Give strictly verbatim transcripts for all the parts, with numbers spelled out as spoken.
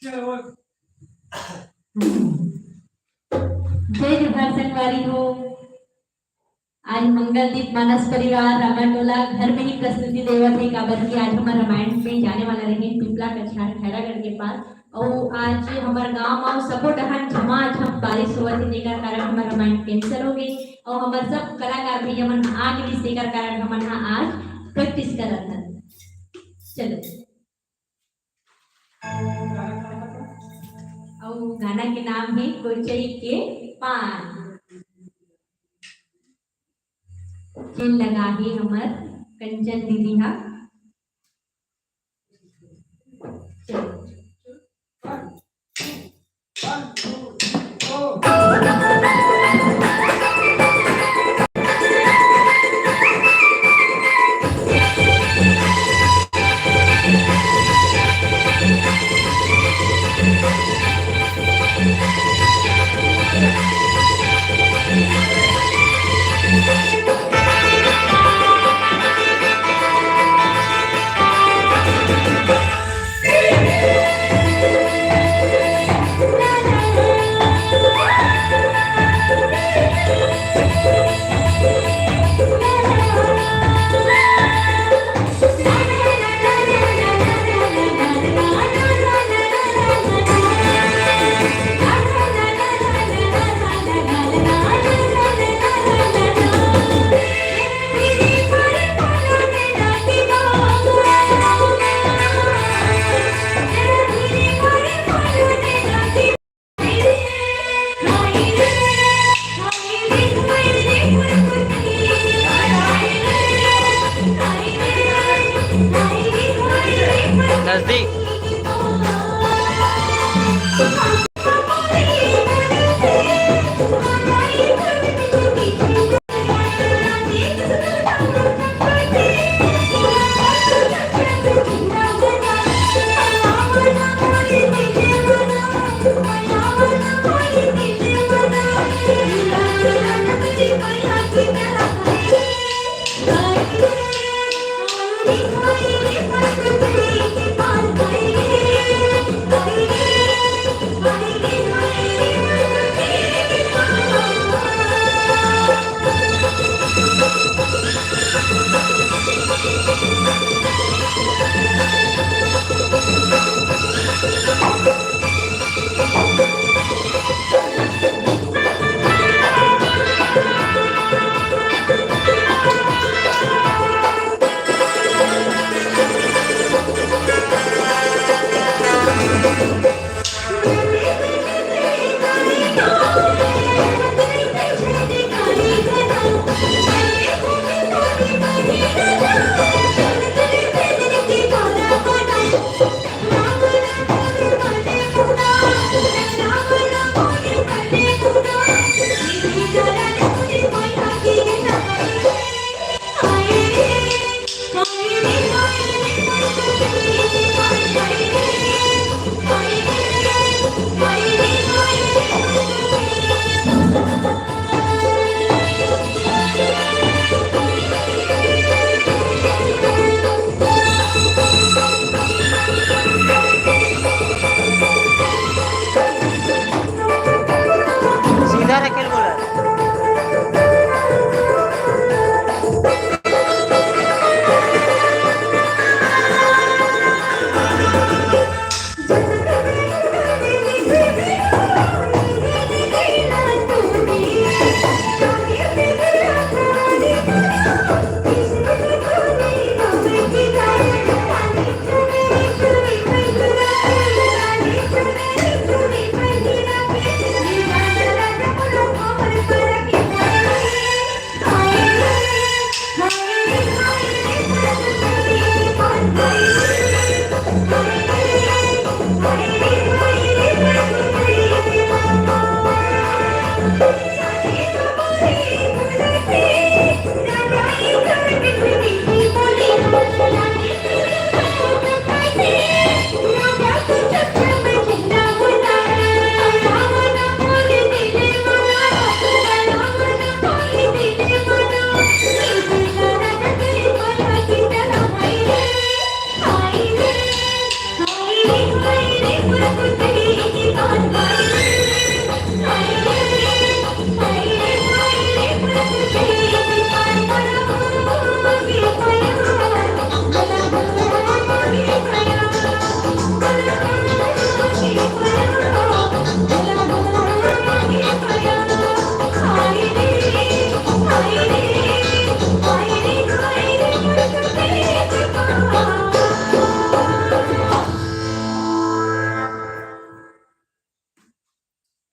जय जोहार संगवारी हो। आज मंगलदीप मानस परिवार रामाटोला घर में ही प्रस्तुति देवत हे, काबर कि आज हमर रामायण में जाने वाला रहे पिपला कछार खैरागढ़ के पास। अउ आज हमर गांव म सबो डहन झमाझम बारिश होवत हे, तेकर कारण हमर रामायण cancel हो गे। अउ हमर सब कलाकार भैया मन आ गे रिहिस, तेकर कारण हमन ह आज practice करत हन। चलो। अउ गाना के नाम हे कोचई के पान। जेन लगा हे हमर कंचन दीदी हा। चलो। नजदीक।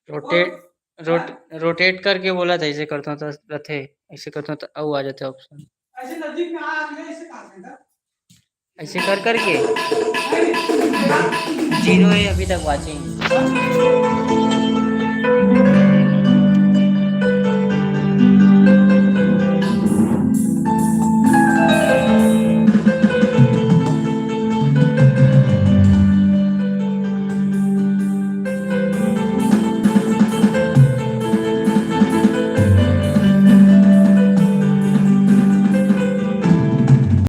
रोटेट रोट रोटेट करके बोला था, ऐसे करता हूँ तो रथे, ऐसे करता हूँ तो अउ आ जाता है ऑप्शन। ऐसे नजदीक में आ गया, ऐसे कहा था। ऐसे कर करके जीरो है अभी तक वाचिंग।